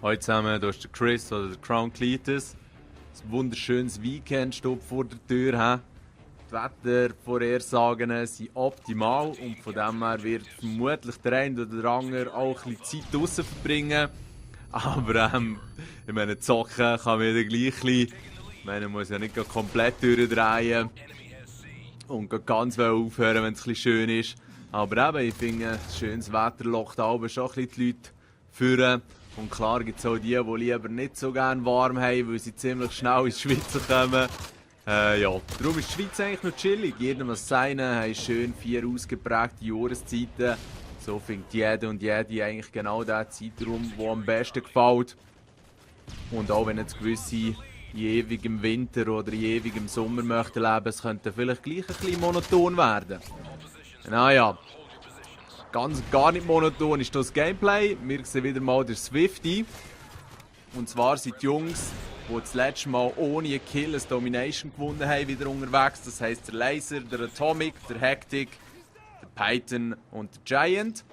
Heute zusammen, hier ist der Chris oder der Crown Cletus. Ein wunderschönes Weekend steht vor der Tür. Die Wettervorhersagen sind optimal und von dem her wird vermutlich der eine oder der andere auch ein bisschen Zeit draussen verbringen. Aber ich meine, zocken kann man ja gleich ein bisschen. Ich meine, man muss ja nicht komplett durchdrehen und ganz aufhören, wenn es ein bisschen schön ist. Aber eben, ich finde, schönes Wetter lockt aber schon ein bisschen die Leute führen. Und klar gibt es auch die lieber nicht so gerne warm haben, weil sie ziemlich schnell ins Schwitzen kommen. Ja, darum ist die Schweiz eigentlich noch chillig. Jedem was seine, haben schön 4 ausgeprägte Jahreszeiten. So findet jeder und jede eigentlich genau den Zeitraum, der am besten gefällt. Und auch wenn jetzt gewisse in ewigem Winter oder in ewigem Sommer möchten leben, es könnte vielleicht gleich ein bisschen monoton werden. Naja, gar nicht monoton ist das Gameplay. Wir sehen wieder mal den Swifty. Und zwar sind die Jungs, die das letzte Mal ohne einen Kill eine Domination gewonnen haben, wieder unterwegs. Das heisst der Laser, der Atomic, der Hectic, der Python und der Giant.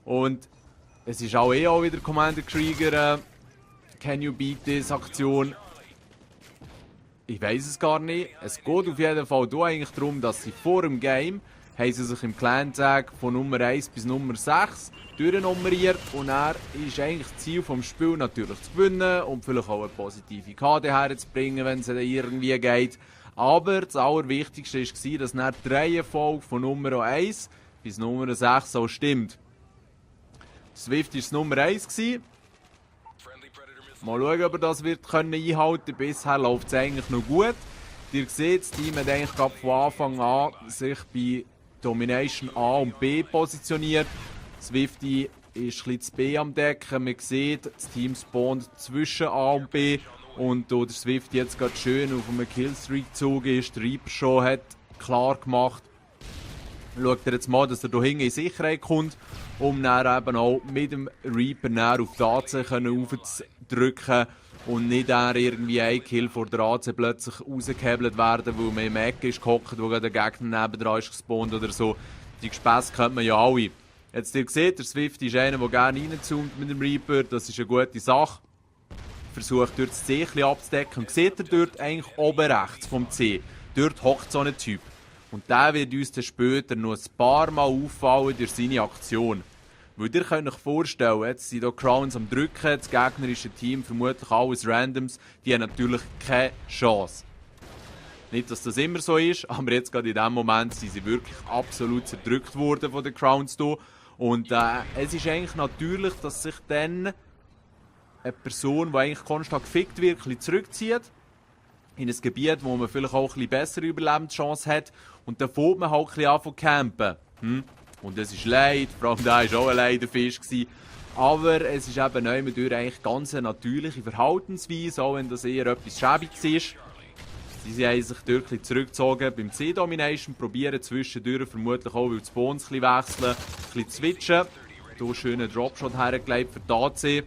Und es ist auch wieder Commander Krieger Can You Beat This Aktion. Ich weiß es gar nicht. Es geht auf jeden Fall hier eigentlich darum, dass sie vor dem Game haben sie sich im Clan-Tag von Nummer 1 bis Nummer 6 durchnummeriert und er ist eigentlich das Ziel des Spiels natürlich zu gewinnen und vielleicht auch eine positive KD herzubringen, wenn es irgendwie geht. Aber das Allerwichtigste war, dass dann die Reihenfolge von Nummer 1 bis Nummer 6 auch stimmt. Swift war Nummer 1. Mal schauen, ob er das wird einhalten können. Bisher läuft es eigentlich noch gut. Ihr seht, das Team hat eigentlich von Anfang an sich bei Domination A und B positioniert. Swifty ist ein bisschen zu B am Decken. Man sieht, das Team spawnt zwischen A und B. Und da der Swifty jetzt gerade schön auf einem Killstreak gezogen ist, der Reaper schon hat klar gemacht, schaut er jetzt mal, dass er hier hinten in Sicherheit kommt, um dann eben auch mit dem Reaper auf die AC aufzudrücken und nicht irgendwie ein Kill vor der AC plötzlich rausgehebelt werden, weil man im Ecke ist gehockt, wo der Gegner nebendran ist gespawnt oder so. Die Gespässe kennt man ja alle. Jetzt ihr seht, der Swift ist einer, der gerne reinzoomt mit dem Reaper, das ist eine gute Sache. Versucht dort das C ein abzudecken und seht ihr dort eigentlich oben rechts vom C. Dort hockt so ein Typ. Und der wird uns dann später noch ein paar Mal auffallen durch seine Aktion. Weil ihr könnt euch vorstellen, jetzt sind hier Crowns am Drücken, das gegnerische Team, vermutlich alles Randoms, die haben natürlich keine Chance. Nicht, dass das immer so ist, aber jetzt gerade in diesem Moment sind sie wirklich absolut zerdrückt worden von den Crowns hier. Und es ist eigentlich natürlich, dass sich dann eine Person, die eigentlich konstant gefickt wird, ein bisschen zurückzieht. In ein Gebiet, wo man vielleicht auch ein bisschen bessere Überlebenschance hat. Und dann fängt man halt ein bisschen an zu campen. Und es ist leid, vor allem da war auch ein Leidenfisch. Aber es ist eben nebenbei eigentlich ganz eine natürliche Verhaltensweise, auch wenn das eher etwas Schäbiges ist. Sie haben sich dort ein bisschen zurückgezogen beim C-Domination, probieren zwischendurch vermutlich auch, weil die Spawns ein bisschen wechseln, ein bisschen switchen. Hier einen schönen Dropshot hergelegt für die AC.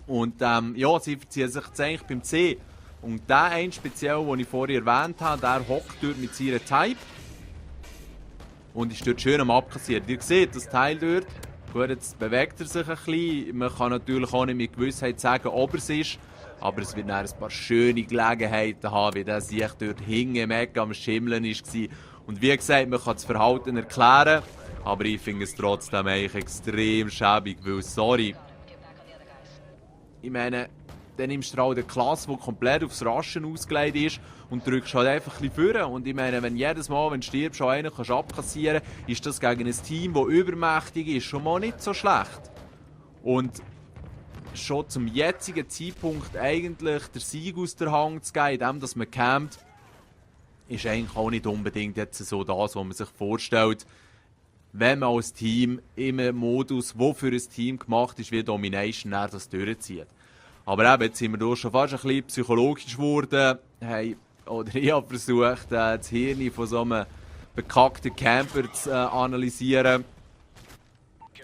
Und ja, sie verziehen sich jetzt eigentlich beim C. Und der eine speziell, den ich vorher erwähnt habe, der hockt dort mit seiner Type. Und ist dort schön am Abkassieren. Ihr seht das Teil dort. Gut, jetzt bewegt er sich ein bisschen. Man kann natürlich auch nicht mit Gewissheit sagen, ob er es ist. Aber es wird dann ein paar schöne Gelegenheiten haben, wie der sich dort hinten im Eck am Schimmeln war. Und wie gesagt, man kann das Verhalten erklären. Aber ich finde es trotzdem eigentlich extrem schäbig, weil, sorry. Ich meine, dann nimmst du auch die Klasse, die komplett aufs Raschen ausgelegt ist und drückst halt einfach ein bisschen vor. Und ich meine, wenn jedes Mal, wenn du stirbst, schon einen kannst abkassieren, ist das gegen ein Team, das übermächtig ist, schon mal nicht so schlecht. Und schon zum jetzigen Zeitpunkt eigentlich den Sieg aus der Hand zu geben, indem dass man campt, ist eigentlich auch nicht unbedingt jetzt so das, was man sich vorstellt, wenn man als Team im Modus, der für ein Team gemacht ist, wie Domination, das durchzieht. Aber eben, jetzt sind wir hier schon fast ein bisschen psychologisch geworden. Oder ich habe versucht, das Hirn von so einem bekackten Camper zu analysieren.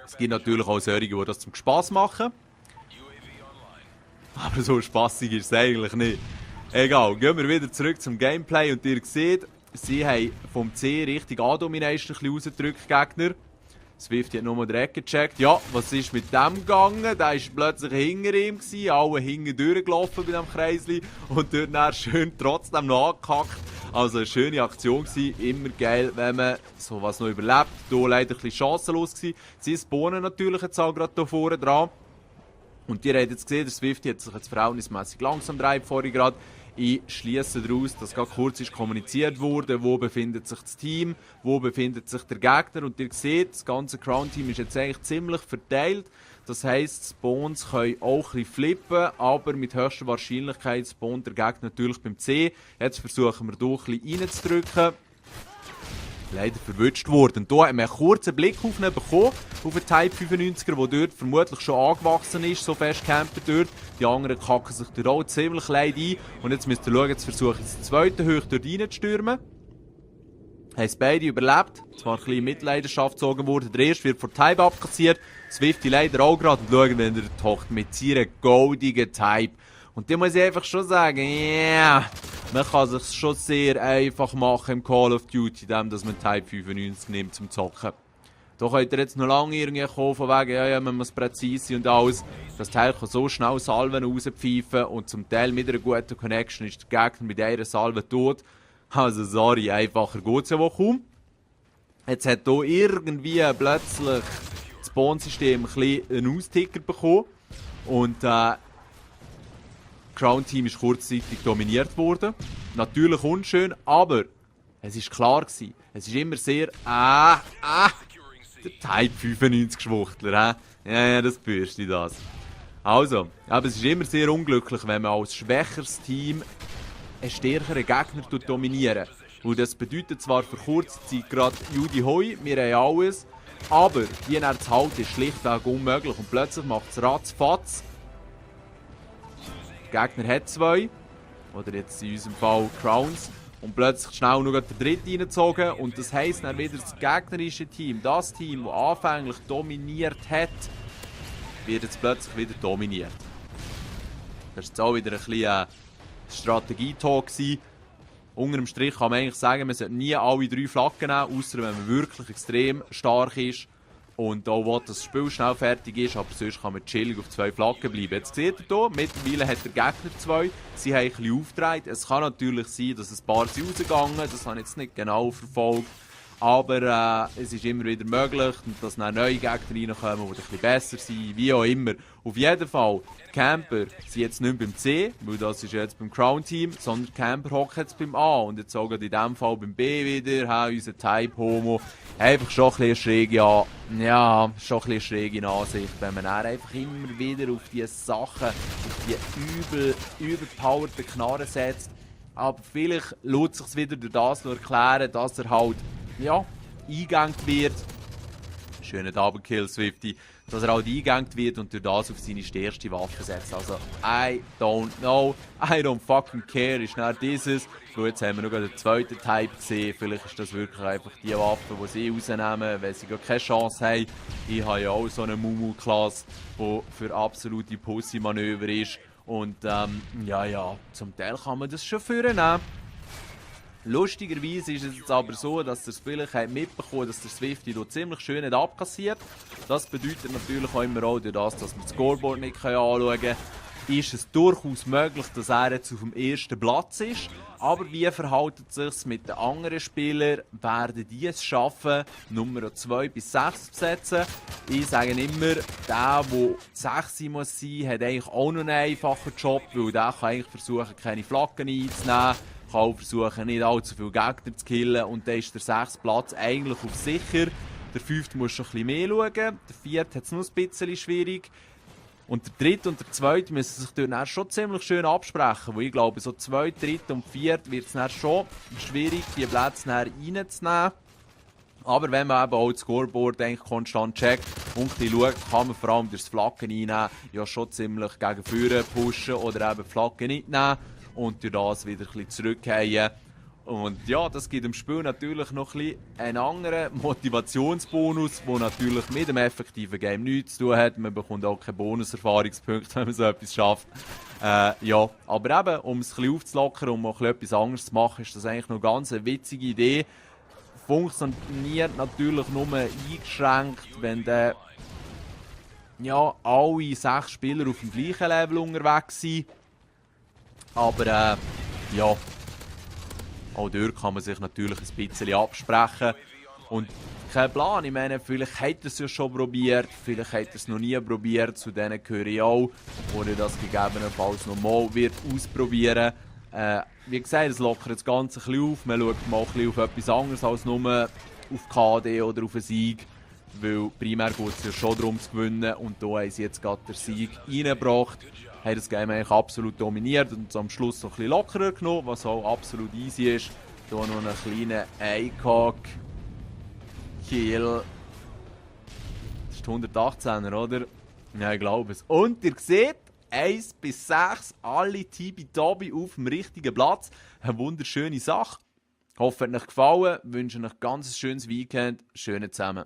Es gibt natürlich auch solche, die das zum Spass machen. Aber so spassig ist es eigentlich nicht. Egal, gehen wir wieder zurück zum Gameplay und ihr seht, sie haben vom C Richtung A-Domination ein bisschen rausgedrückt, Gegner. Swifty hat nur den Ecke gecheckt. Ja, was ist mit dem gegangen? Der war plötzlich hinter ihm, alle hinten durchgelaufen bei diesem Kreisli und dort dann schön trotzdem noch angehackt. Also eine schöne Aktion gewesen. Immer geil, wenn man sowas noch überlebt. Hier leider ein bisschen chancenlos gewesen. Sie spawnen natürlich jetzt auch gerade hier vorne dran. Und ihr habt jetzt gesehen, der Swifty hat sich jetzt verhältnismäßig langsam gedreht vorhin gerade. Ich schließe daraus, dass gerade kurz ist kommuniziert wurde, wo befindet sich das Team, wo befindet sich der Gegner. Und ihr seht, das ganze Crown-Team ist jetzt eigentlich ziemlich verteilt. Das heisst, Spawns können auch ein bisschen flippen, aber mit höchster Wahrscheinlichkeit spawnt der Gegner natürlich beim C. Jetzt versuchen wir hier ein bisschen reinzudrücken. Leider verwünscht worden. Hier haben wir einen kurzen Blick auf ihn bekommen, auf den Type 95er, der dort vermutlich schon angewachsen ist, so fest camper dort. Die anderen kacken sich dort auch ziemlich leid ein. Und jetzt müsst ihr schauen, jetzt versuche ich den zweiten hoch dort reinzustürmen. Haben es beide überlebt, zwar ein bisschen in Mitleidenschaft gezogen worden. Der erste wird von Type abkassiert, Swifty leider auch gerade. Und schauen, wenn er tocht mit seiner goldigen Type. Und da muss ich einfach schon sagen, yeah, man kann es sich schon sehr einfach machen im Call of Duty, indem dass man Type 95 nimmt zum Zocken. Da könnt ihr jetzt noch lange irgendwie kommen, von wegen, ja, man muss präzise sein und alles. Das Teil kann so schnell Salven rauspfeifen und zum Teil mit einer guten Connection ist der Gegner mit einer Salve tot. Also sorry, einfacher geht es ja wohl kaum. Jetzt hat hier irgendwie plötzlich das Spawn-System ein bisschen einen Austicker bekommen und Crown-Team ist kurzzeitig dominiert worden. Natürlich unschön, aber es war klar gewesen. Es ist immer sehr, der Type 95 Schwuchtler, ja, das bürste das. Also, aber es ist immer sehr unglücklich, wenn man als schwächeres Team einen stärkeren Gegner dominieren. Und das bedeutet zwar für kurze Zeit gerade Judy Hoi, wir haben alles, aber die dann zu halten ist schlichtweg unmöglich und plötzlich macht es ratzfatz. Der Gegner hat 2, oder jetzt in unserem Fall Crowns, und plötzlich schnell noch der dritte reingezogen. Und das heisst dann wieder, das gegnerische Team, das Team, das anfänglich dominiert hat, wird jetzt plötzlich wieder dominiert. Das war jetzt auch wieder ein bisschen Strategie-Talk gewesen. Unter dem Strich kann man eigentlich sagen, man sollte nie alle 3 Flaggen nehmen, außer wenn man wirklich extrem stark ist. Und auch will, dass das Spiel schnell fertig ist, aber sonst kann man chillig auf 2 Flaggen bleiben. Jetzt seht ihr hier, mittlerweile hat der Gegner 2, sie haben ein bisschen aufgedreht. Es kann natürlich sein, dass ein paar sind rausgegangen, das habe ich jetzt nicht genau verfolgt. Aber es ist immer wieder möglich, dass dann neue Gegner reinkommen, die ein bisschen besser sind, wie auch immer. Auf jeden Fall, die Camper sind jetzt nicht mehr beim C, weil das ist jetzt beim Crown-Team, sondern die Camper hocken jetzt beim A. Und jetzt sogar in diesem Fall beim B wieder, unser Type-Homo. Einfach schon ein bisschen eine schräge Ansicht, wenn man dann einfach immer wieder auf diese Sachen, auf die überpowerten Knarren setzt. Aber vielleicht lohnt es sich wieder durch das zu erklären, dass er halt eingegangen wird. Schöner Double-Kill, Swifty. Dass er halt eingegangen wird und durch das auf seine stärkste Waffe setzt. Also, I don't know. I don't fucking care. Ist nicht dieses. Gut, jetzt haben wir noch den zweiten Type gesehen. Vielleicht ist das wirklich einfach die Waffe, die sie rausnehmen, weil sie gar keine Chance haben. Ich habe ja auch so eine Mumu-Klasse, die für absolute Pussy-Manöver ist. Und zum Teil kann man das schon vornehmen. Lustigerweise ist es jetzt aber so, dass ihr es vielleicht mitbekommen habt, dass der Swifty hier ziemlich schön hat abkassiert. Das bedeutet natürlich auch immer auch, dass wir das Scoreboard nicht anschauen können, ist es durchaus möglich, dass er jetzt auf dem ersten Platz ist. Aber wie verhält es sich mit den anderen Spielern? Werden die es schaffen, Nummer 2 bis 6 zu besetzen? Ich sage immer, der 6 muss sein, hat eigentlich auch noch einen einfachen Job, weil der kann eigentlich versuchen, keine Flaggen einzunehmen. Kann auch versuchen, nicht allzu viele Gegner zu killen und dann ist der 6. Platz eigentlich auf sicher. Der 5. muss schon ein bisschen mehr schauen, der 4. hat es nur ein bisschen schwierig. Und der 3. und der 2. müssen sich dort schon ziemlich schön absprechen, weil ich glaube, so 2., 3. und 4. wird es dann schon schwierig, die Plätze reinzunehmen. Aber wenn man eben auch das Scoreboard eigentlich konstant checkt und ein bisschen schaut, kann man vor allem durch das Flaggen einnehmen, ja schon ziemlich gegen vorne pushen oder eben Flaggen nicht nehmen. Und durch das wieder ein bisschen zurückgehen. Und ja, das gibt dem Spiel natürlich noch ein bisschen einen anderen Motivationsbonus, der natürlich mit dem effektiven Game nichts zu tun hat. Man bekommt auch keine Bonuserfahrungspunkte, wenn man so etwas schafft. Aber eben, um es ein bisschen aufzulockern, um auch etwas anderes zu machen, ist das eigentlich noch ganz eine witzige Idee. funktioniert natürlich nur eingeschränkt, wenn dann ja, alle 6 Spieler auf dem gleichen Level unterwegs sind. Aber ja, auch dort kann man sich natürlich ein bisschen absprechen. Und kein Plan, ich meine, vielleicht hat er es ja schon probiert, vielleicht hat er es noch nie probiert, zu denen gehöre ich auch, wo er das gegebenenfalls noch mal wird ausprobieren. Wie gesagt, es lockert das Ganze ein bisschen auf, man schaut mal ein bisschen auf etwas anderes als nur auf KD oder auf einen Sieg, weil primär geht es ja schon darum zu gewinnen und da haben sie jetzt gerade den Sieg reingebracht, haben das Game eigentlich absolut dominiert und am Schluss noch ein bisschen lockerer genommen, was auch absolut easy ist. Hier noch einen kleinen ACOG. Kill. Das ist die 118er, oder? Ja, ich glaube es. Und ihr seht, 1 bis 6, alle tibi-tobi auf dem richtigen Platz. Eine wunderschöne Sache. Ich hoffe, es hat euch gefallen. Ich wünsche euch ein ganz schönes Weekend. Schöne zusammen.